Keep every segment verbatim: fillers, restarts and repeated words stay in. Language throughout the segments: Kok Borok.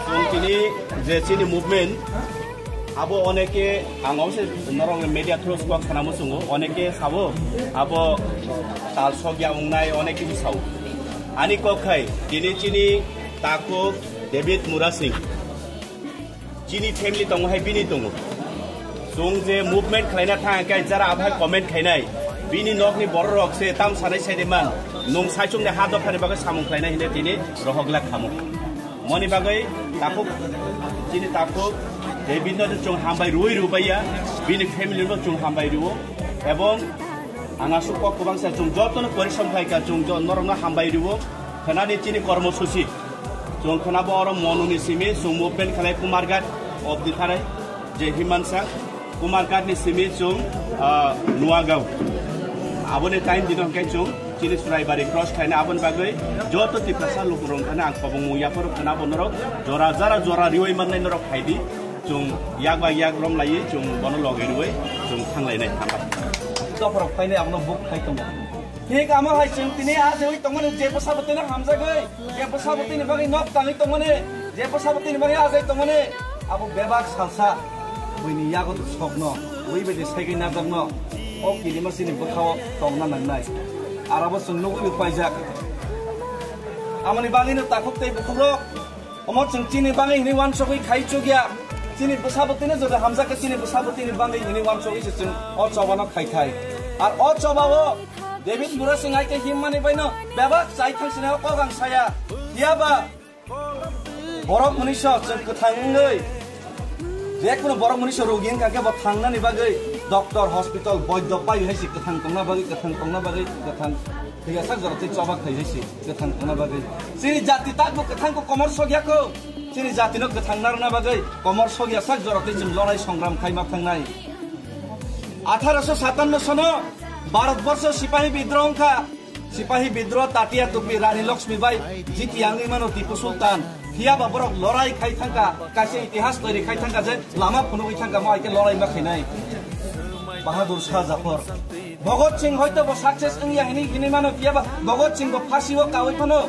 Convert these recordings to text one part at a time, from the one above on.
Chwng tini je chini movement, abo oneke ang obse norok media through kok sana muchungo, oneke sabo abo tal sokya wngnai, oneke sao. Ani kok khai tini chini takhuk David Murasing. Chini family tongo hai bini tongo. Chwng je movement khlaina thang khe jara aphai comment khainai. Bini nokni borok rok se tam sanai sai de man. Nung saichung de ha dophani bagwi samung khlainai hine tini rohok glak khamu. Moni bagwi takhuk chini takhuk je bini no chwng hambai rui rubaiya. Bini family no chwng hambai ruo. Ebong ang asuk kok kwbang sa chwng jotono porishrom khlai kha chwng jo-, norokno hambai ruo. Khanani chini kormosuchi. Chwng khwnabo oro Monuni simi chwng movement khlai Kumarghat obdi thanai je Himansa Kumarghat ni simi chwng, ah, Nuagaon. Aboni time dino hwnkhe chwng chini Churaibari cross khlaina aboni bagwi joto Tiprasa lukurok hwnkhe ang kobongmung yapharo khwnabo norok jora jara jora riwi mannai norok phaidi. Chwng yak bai yak rom laiwi chwng bono logi rwi chwng thanglainai hambai. Dophorok phainai abono book khai tongo. Thik amo hai chwng tini a jewi tongmani je bwsabo tini hamjagwi, je bwsabo tini bagwi nok tangwi tongmani, je bwsabo tini bagwi a jai tongmani, abo bebak salsa buini yago sokno, ui bai de segwi najakno, o kirima sini bwkhao tongna nangnai. Arabo chwng nugwi bo paijak. Amoni bagwino takhuk tei bukhukrok, omo chwng chini bagwi hwnwi uansugwi khai chukya. Chini bwsabo tini joto hamjak khe chini bwsabo tini bagwi hwnwi uansugwi se chwng o chobano khai khai. Ar o chobao David Murasing hai khe himmani baino bebak chai thang sini o kok ang saya. Phiya ba borok mwnwiso chwng kwthang wngwi, je kuno borok mwnwiso rogi wngkha khe bo thangnani bagwi doctor, hospital, boidok bai hai se kwthang tongna bagwi, kwthang tongna bagwi, kwthang thwiyasak jora tei choba khai hai se kwthang tongna bagwi. Chini jati takbo kwthang ko komor sokya ko. Chini jatino kwthang narwkna bagwi komor sokya sak jora tei chwng lorai songram khai ma thangnai. Atharo sho satanno sono Bharat borsho sipahi bidroh wngkha. Sipahi bidroh Tatia Tupi Rani Lakshmi Bai jiti wngwi mano Tipu Sultan. Phiya ba borok lorai khai thangkha, kaisa itihas toiri khai thangkha je lama phunugwi thangkha mo hai khe lorai ma khainai. Bahadur Shah Jafar. Bhagat Singh hoito bo success wngya hini hini mano phiya ba Bhagat Singh bo phasi o kawi phano.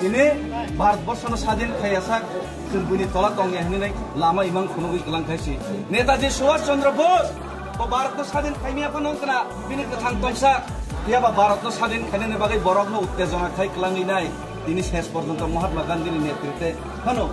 Tini Bharat borsho no sadin khaiya sak chwng buini tola tongya hini nai lama imang khunugwi kwlang khai si. Netaji Subhash Chandra Bose bo Bharat no sadin khaimya phano wngkha bini kwthang tongsa. Phiya ba Bharat no sadin khainani bagwi borok no uttejona khai kwlangwi nai. Tini ses porjonto Mahatma Gandhi ni netritwe phano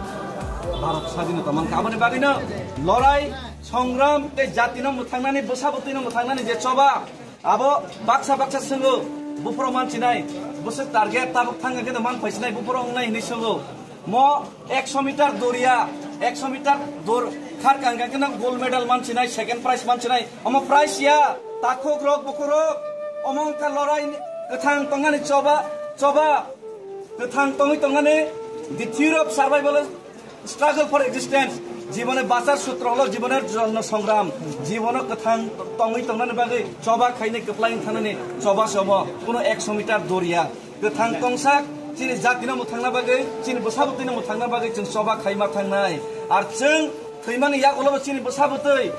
Bharat sadinota mankha. Aboni bagwi no lorai songram tei jati no mwthangnani, bwsa bwtwi no mwthangnani je choba, abo baksa baksa swngo, buphuru manchinai, bwswk target tabuk thangkha khe man phaisinai buphuru wngnai hinwi swngo. Mo ekso meter doriya, ekso meter dor kharkha hwnkha khe gold medal manchinai, second prize manchinai. Omo prize ya, takhuk rok, bukhuk rok, omo wngkha lorai kwthang tongnani choba, choba kwthang tongwi tongnani, the theory of survival. Struggle for existence, jibone bachar sutro holo jibone jonno songram, jibono kwthang tongwi tongnani bagwi choba khainai kwplai wng thangnani choba se omo, kuno ekso meter doriya. Kwthang tongsak chini jatino mwthangna bagwi, chini bwsa bwtwino mwthangna bagwi chwng choba khaima thangnai. Ar chwng thwimani yagulobo chini bwsa bwtwi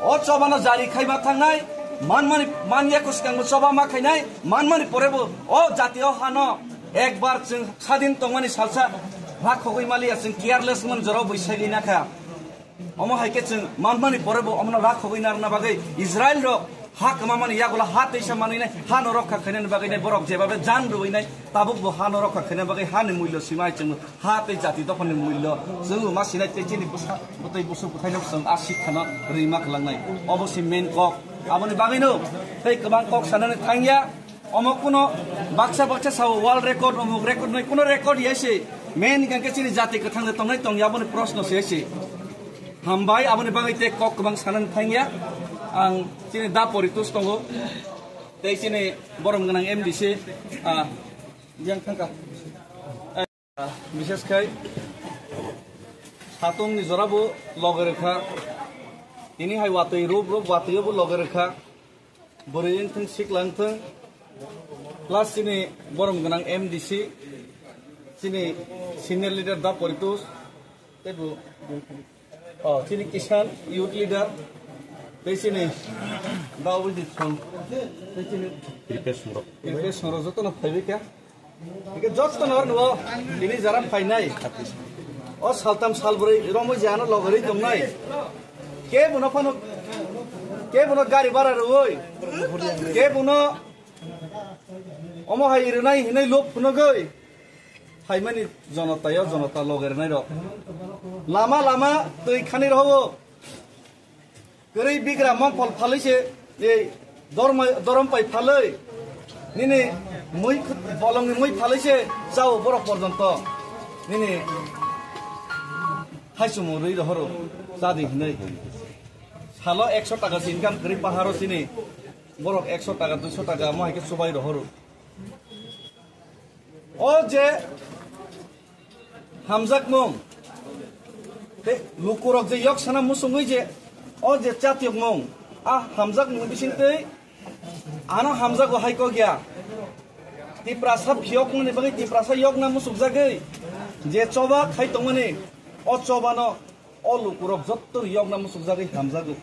o chobano jari khaima thangnai, manmani, man yaku swkangbo choba ma khainai, manmani porebo o jatio hano ekbar chwng sadin tongmani salsa rakhogwi maliya, chwng careless man jorao bwi segwi nakha. Omo hai khe chwng manmani porebo omono rakhogwi narwkna bagwi Israel rok ha kwmamani yagulo ha teisa manwinai hano rokha khainani bagwinai borok jebabe jan rwinai tabukbo hano rokha khaina bagwi hani mullo simai chwngno ha tei jati dophani mullo chwngno ma sinai tei chini bwsa bwtwi busuk bwthaino chwng a sikhano rwima kwlangnai. Obo se main kok. Aboni bagwino tei kwbang kok sanani thangya. Omo kuno baksa baksa sao world record, omuk record noi, kuno record ya se. Main hingkha khe chini jati kwthang de tongnai tongya aboni proshno se se. Hambai, aboni bagwi tei kok kwbang sanani thangya. Ang chini da poritus tongo. Tei chini borom gwnang M D C, ah, yang thangkha. Bishes khai satung ni jora bo loge rwkha. Tini hai watwi rup rup watwi bo loge rwkha. Bwrwi wngthung sikla wngthung. Plus chini borom gwnang M D C, chini senior leader da Poritus, tei bo, oh, chini Kisan youth leader, Tei chini Daubujit song, tei chini Kripesh Songrok. Kripesh Songrok jotono phaibai kha. Hingke jotono nuo tini jara phainai. O saltam salbrwi romwi jano logorwi tongnai. Kebono phano, kebono gari bara rwui, kebono omo hai rwnai hinui lub phunugwi phaimani jonotao jonota loge rwnairok. Lama lama twi khani rohoro. Kwrwi bigra mongkhol phalwi se, ei dorma-, dorom pai phalwi, nini mui, bolongni mui phalwi se chao borok porjonto nini haichumung rwi rohoro, chadi hinwi. Salo ekso taka se income kwrwi paharo chini borok ekso taka, duiso taka omo hai khe chubai rohoro. O je hamjakmung, tei lukurok je yok sana muchungwi je, o je chatyokmung, a hamjakmung bisingtwi ano hamjago hai kok ya. Tiprasa phiyokmani bagwi Tiprasa yokna muchukjagwi je choba khai tongmani, o chobano o lukurok jotto yokna muchukjagwi hamjago.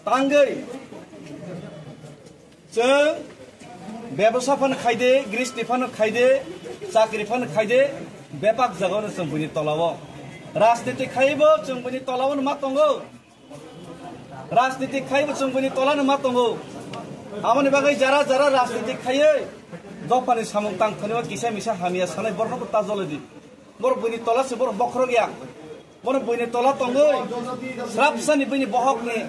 Tangwi chwng bebsa phano khaide, gristi phano khaide, chakri phano khaide, bepak jagao chwng buini tolao. Rajniti khaibo chwng buini tolao ma tongo. Rajniti khaibo chwng buini tolano ma tongo. Aboni bagwi jara jara rajniti khaiwi dophani samung tangthani o kisa misa hamya sanai borokno ta jolodi. Borok buini tola se borok bokhorok ya. Bono buini tola tongwi srapsani buini bohokni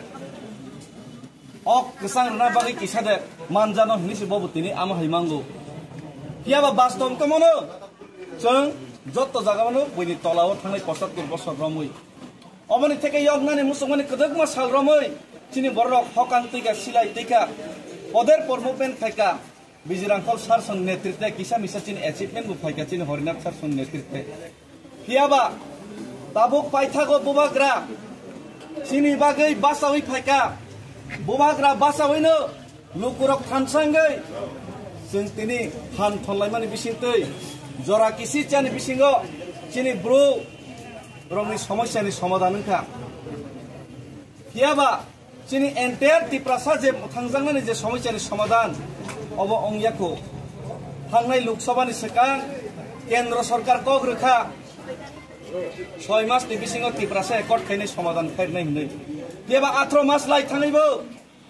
ok kwchang rwna bagwi kisa de manjano hinwi se bobo tini amo hai mango. Phiya ba bastob wngtongmano chwng jotto jaga mano buini tolao thangnai pochattor bosor romwi. Oboni theke yoknani muchungmani kwdwkma sal romwi chini bororok hokang twika silai twika poder por movement khaika. Bijirangkhol sir song netritwe kisa misa chini achievement bo phaika chini Horinath sir song netritwe. Phiyaba tabuk paithago bubagra chini bagwi bachawi phaika. Bubagra bachawino lukurok thansangwi chwng tini phan thonlaimani bisingtwi jora kisi chani bisingo chini bru rokni somosyani somadhan wngkha. Phiyaba chini entire Tiprasa je thangjaknani je somosyani somadhan obo ongya kho. Thangnai Lok Sabhani swkang Kendro Sorkar kok rwkha soi mas ni bisingo Tiprasa accord khainai somadhan khairnai hinwi. Phiyaba athro mas lai thangwibo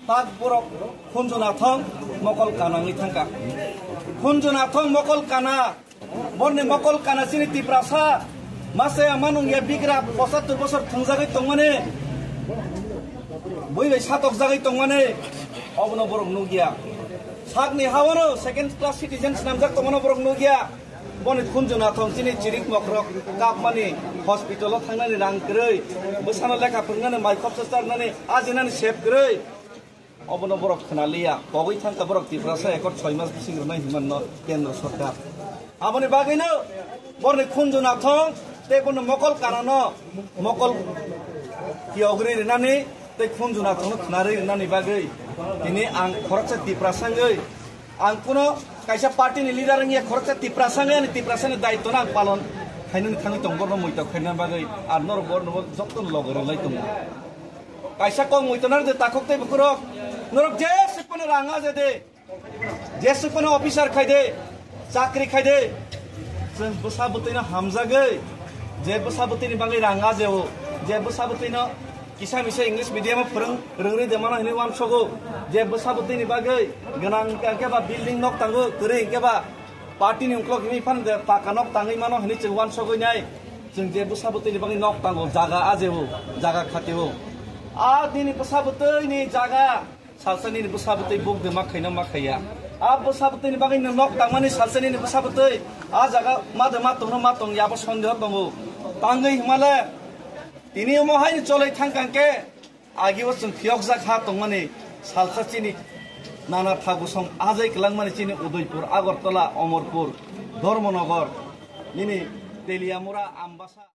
tak borok Khunju Nathong mokol kanangwi thangkha. Khunju Nathong mokol kana Borni mokol kana chini Tiprasa, mase ama nungya bigra pochattor bosor thwngjagwi tongmani, bui bai satokjagwi tongmani, obono borok nukya. Sakni haono second class citizen swnamjak tongmano borok nukya. Boni Khunju Nathong chini chirik mokrok kapmani, hospital-o thangnani rang kwrwi, bwsano lekha phwrwngnani, mai khopsa charnani, ajinani sep kwrwi. Obono borok khwnaliya, pogwi thangkha borok Tiprasa accord soi mas bising rwnai hinmanno Kendro Sorkar. Aboni bagwino borni Khunju Nathong tei bono mokol kanano mokol kiyogri rinani tei Khunju Nathongno khwnarwi rinani bagwi tini ang khoroksa Tiprasa wngwi ang kuno kaisa party ni leader wngya, khoroksa Tiprasa wngwi ani Tiprasani daitwno ang palon khainani thangwi tong borno muitok khainani bagwi ar norok borno jotto loge rwlai tongo. Kaisa kok muitonare de takhuk tei bukhurok. Norok jesuk phano rang aje de. Jesuk phano officer khai de. Chakri khai de. Chwng bwsa bwtwino hamjagwi. Je bwsa bwtwini bagwi rang aje o. Je bwsa bwtwino kisa misa English medium o phwrwng rwngri de mano hinwi uansogo. Je bwsa bwtwini bagwi gwnang hwnkhe ba building nok tango, kwrwi hwnkhe ba Party ni uklok himwi phan de paka nok tangwi mano hinwi chwng uansugwi nai. Chwng je bwsa bwtwi ni bagwi nok tango, jaga ajeo, jaga khatio. A nini bwsa bwtwi ni jaga, salsa nini bwsa bwtwi buk de ma khaino ma khaiya. A bwsa bwtwi ni bagwi no nok tangmani salsa nini bwsa bwtwi. A jaga ma de ma tongno ma tongya abo sondeho tongo. Tangwi himale tini omo haini choloi thangkang khe. Agio chwng phiyokjak ha tongmani salsa chini nana thagusom ajai kwlangmani chini Udaipur, Agartala, Omorpur, Dharmanagar, nini Teliamura, Ambasa.